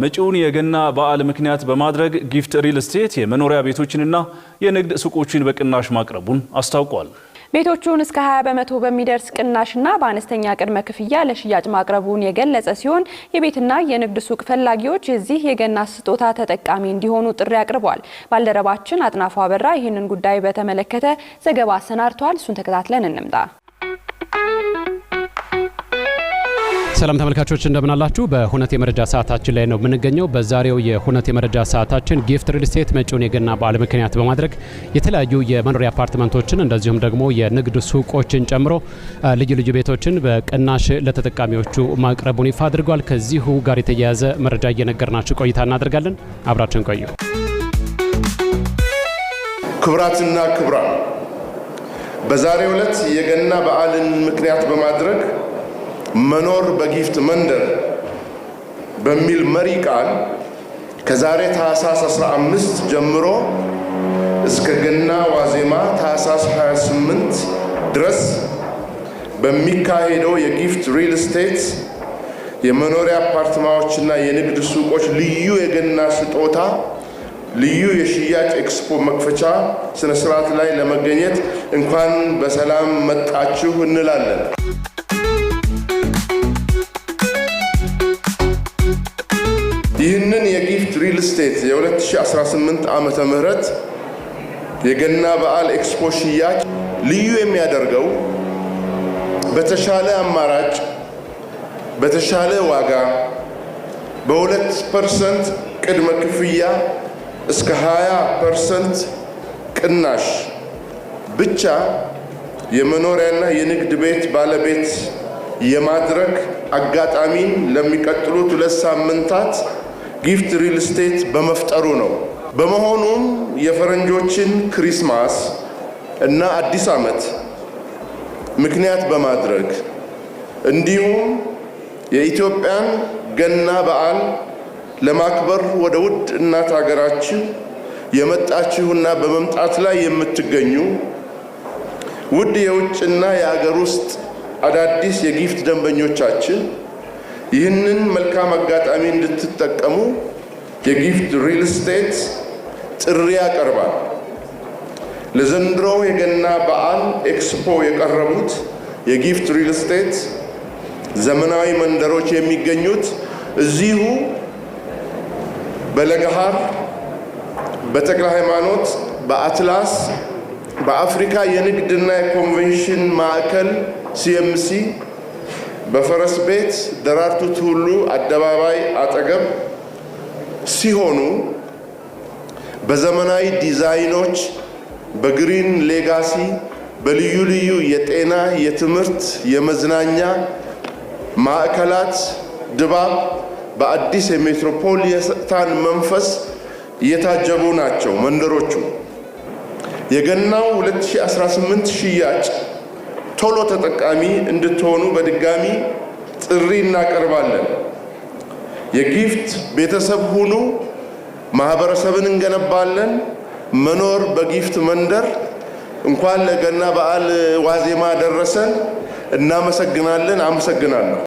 መጪውን የገና በዓል ምክንያት በማድረግ ጊፍት ሪል ስቴት የመኖሪያ ቤቶችንና የንግድ ሱቆችን በቅናሽ ማቅረቡን አስታውቋል። ቤቶቹን እስከ 20% በሚደርስ ቅናሽና በአነስተኛ ቅድመ ክፍያ ለሽያጭ ማቅረቡን የገለጸ ሲሆን፣ የቤትና የንግድ ሱቅ ፈላጊዎች የዚህ የገና ስጦታ ተጠቃሚ እንዲሆኑ ጥሪ አቅርቧል። ባልደረባችን አጥናፉ አበራ ይህንን ጉዳይ በተመለከተ ዘገባ አሰናድቷል። እሱን ተከታትለን እንምጣ። ሰላም ተመልካቾች፣ እንደምናላችሁ። በሁነት የመረጃ ሰዓታችን ላይ ነው የምንገኘው። በዛሬው የሁነት የመረጃ ሰዓታችን ጊፍት ሪል ስቴት መጪውን የገና በዓል ምክንያት በማድረግ የተለያዩ የመኖሪያ አፓርትመንቶችን እንደዚሁም ደግሞ የንግድ ሱቆችን ጨምሮ ልዩ ልዩ ቤቶችን በቅናሽ ለተጠቃሚዎቹ ማቅረቡን ይፋ አድርጓል። ከዚሁ ጋር የተያያዘ መረጃ እየነገርናችሁ ቆይታ እናደርጋለን። አብራችን ቆዩ። ክቡራትና ክቡራን፣ በዛሬው ዕለት የገና በዓልን ምክንያት በማድረግ "መኖር በጊፍት መንደር" በሚል መሪ ቃል ከዛሬ ታህሳስ 15 ጀምሮ እስከ ገና ዋዜማ ታህሳስ 28 ድረስ በሚካሄደው የጊፍት ሪል ስቴት የመኖሪያ አፓርትማዎችና የንግድ ሱቆች ልዩ የገና ስጦታ ልዩ የሽያጭ ኤክስፖ መክፈቻ ስነ ስርዓት ላይ ለመገኘት እንኳን በሰላም መጣችሁ እንላለን። ይህንን የጊፍት ሪል ስቴት የ2018 ዓመተ ምህረት የገና በዓል ኤክስፖ ሽያጭ ልዩ የሚያደርገው በተሻለ አማራጭ፣ በተሻለ ዋጋ፣ በ2% ቅድመ ክፍያ እስከ 20% ቅናሽ ብቻ የመኖሪያና የንግድ ቤት ባለቤት የማድረግ አጋጣሚን ለሚቀጥሉት 2 ሳምንታት ጊፍት ሪል ስቴት በመፍጠሩ ነው። በመሆኑም የፈረንጆችን Christmas እና አዲስ ዓመት ምክንያት በማድረግ እንዲሁም የኢትዮጵያን ገና በዓል ለማክበር ወደ ውድ እናት ሀገራችን የመጣችሁና በመምጣት ላይ የምትገኙ ውድ የውጭና የአገር ውስጥ አዳዲስ የጊፍት ደንበኞቻችን ይህንን መልካም አጋጣሚ እንድትጠቀሙ የጊፍት ሪል ስቴት ጥሪ ያቀርባል። ለዘንድሮው የገና በዓል ኤክስፖ የቀረቡት የጊፍት ሪል ስቴት ዘመናዊ መንደሮች የሚገኙት እዚሁ በለገሃር፣ በተክለ ሃይማኖት፣ በአትላስ፣ በአፍሪካ የንግድና የኮንቬንሽን ማዕከል ሲኤምሲ፣ በፈረስ ቤት ደራርቱ ቱሉ አደባባይ አጠገብ ሲሆኑ፣ በዘመናዊ ዲዛይኖች፣ በ green legacy፣ በልዩ ልዩ የጤና፣ የትምህርት፣ የመዝናኛ ማዕከላት ድባብ በአዲስ የሜትሮፖሊታን መንፈስ እየታጀቡ ናቸው መንደሮቹ። የገናው 2018 ሽያጭ ቶሎ ተጠቃሚ እንድትሆኑ በድጋሚ ጥሪ እናቀርባለን። የጊፍት ቤተሰብ ሁኑ። ማህበረሰብን እንገነባለን። መኖር በጊፍት መንደር። እንኳን ለገና በዓል ዋዜማ ደረሰን። እናመሰግናለን። አመሰግናለሁ።